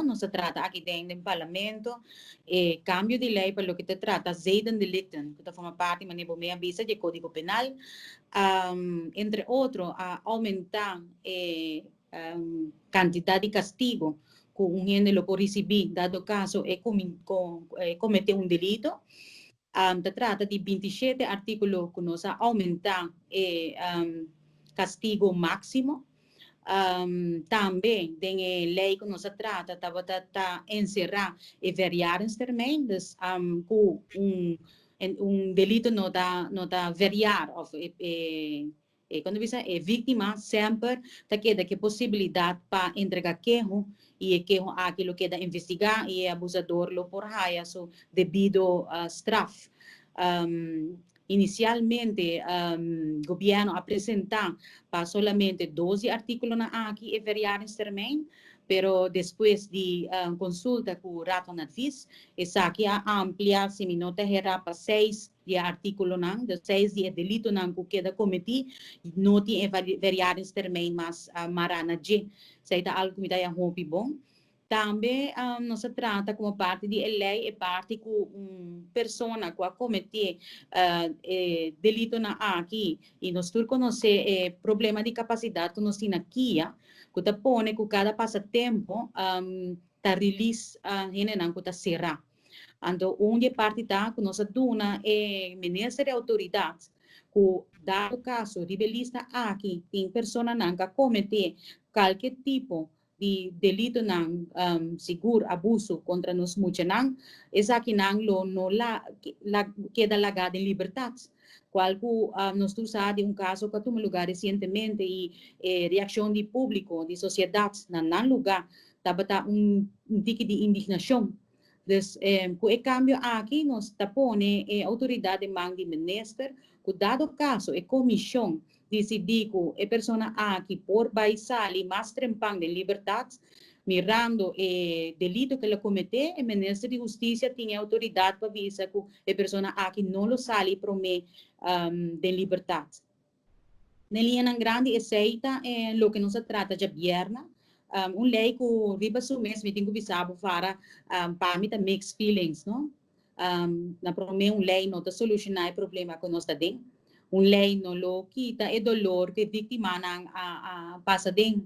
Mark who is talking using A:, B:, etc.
A: Nos a trata aki den parlamento e cambio di ley pa loke ta trata zedendelicten, cu ta forma parti, manera bo mes a bisa, di Codigo Penal. Entre otro, a aumenta e cantidad di castigo cu un hende lo por ricibi, dado caso e comete un delito. Ta trata di 27 articulo cu nos a aumenta e castigo maximo. Tambe, den e ley cu nos a trata, tabata ta encera e verjaringstermijn, dus cu un delito no ta verjaar, of cuando bisa e victima semper ta keda cu posibilidad pa entrega keho y e keho aki lo keda investiga y e abusador lo por haya su debido straf. Inicialmente, gobierno a presenta pa solamente 12 articulo aki e verjaringstermijn, pero despues di consulta cu Raad van Advies, esaki a amplia, si mi no ta hera, pa 6 di articulonan, di 6 di delitonan cu keda cometi, no tin verjaringstermijn mas mara na dje. Esey ta algo cu mi ta hopi bon. Tambe nos a trata como parti di ley e parti cu un persona cu a comete delitonan aki y nos tur conoce e problema di capacidad cu nos tin aki, cu ta pone cu cada pasa tempo ta release hendenan cu ta cera. Anto, un di parti ta cu nos a duna e minister di autoridad cu dado caso riba e lista aki tin personanan cu a comete cualkier tipo di delitonan, sigur abuso contra nos muchanan, esakinan lo no la keda laga den libertad. Cual cu nos tur sa di un caso cu a tuma luga recientemente y reaccion di publico, di sociedad, na nan luga, tabata un tiki di indignacion. Dus cu e cambio aki, nos ta pone e autoridad den man di minister, cu dado caso e comision dicidi cu e persona aki por bay sali mas trempan di libertad, mirando e delito cu el a comete, e minister di Husticia tin autoridad pa bisa cu e persona aki no lo sali prome di libertad. Na liña grandi, esey ta loke nos a trata diabierna, un ley cu riba su mes, mi tin cu bisa bo fara, pa mi ta mixed feelings, no? Na prome, un ley no ta soluciona e problema cu nos ta den. Un ley no lo kita e dolor cu e victimanan a pasa den.